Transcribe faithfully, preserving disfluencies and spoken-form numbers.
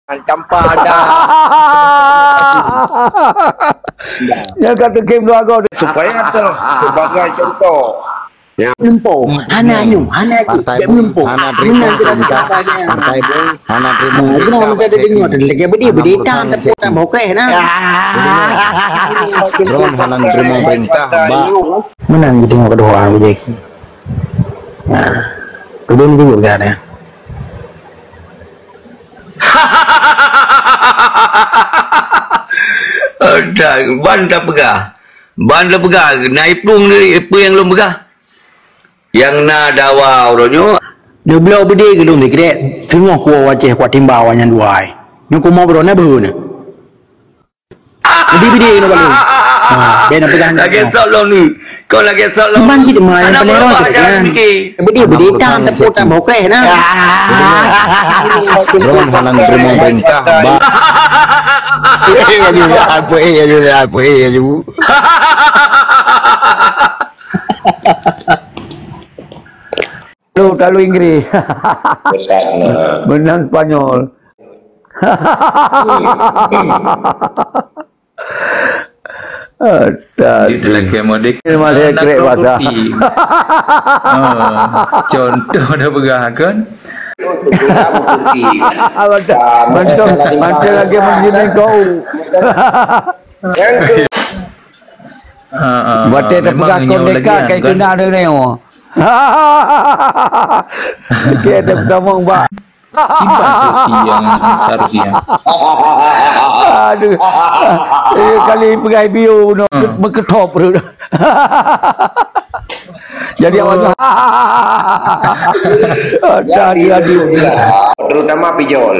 Campak dah. Nyan ka teukem dua go. Supaya terus sebagai contoh. Meulumpo, hana nyoe, hana cit, partai bek meulumpo. Hana terima perintah, partai bui, hana terima perintah. Kena minta dia dengar tu, lagi bedi, bedi tan, tan, tan, bokeh nah. Droen hana terima perintah, ba. Meunan ji tengok kedua, Abu Jaki. Nah, kedua ni juga ada. Ban tapeugah. Ban tapeugah. Na iplueng ni, peue nyang lôn peugah? Nyang na dawa uroe nyoe. Neubloe beudé keu lôn sikrek, teungoh kuwoe u Aceh kuat timba awak nyan dua ai. Nyoe kumoe baroe na beuhe na. Beudé-beudé keunoe bak lôn. Ha, bèk na peugah. Lagèe sok lôn ni. Kau lagèe sok lôn. Teuma cit teuma nyang paleng rot cit nyan. Beudé-beudé tan teupeue tan bokeh na. Droen hana neuteurimong peurintah, ba. Eh, laju, apa, eh, laju, apa, eh, laju. Talu, talu Inggris. Menang Spanyol. Atas. Di dalam kemode. Ini masih nak krek basah. Roti. Ha, contoh dah peugah kan? Mantap, mantap, mantap lagi menjadi kau. Ha, ha, Batai memang terpegang nyoe kau lagi dekat kan, kai kan? Kena ada ni. Dia terpegang bak. Kiban sesi yang seharusnya. Aduh. Iya kali pegai bio bunoe. Hmm. Berketop tu. Jadi awak tu. Aduh, aduh, aduh. Terutama pijol.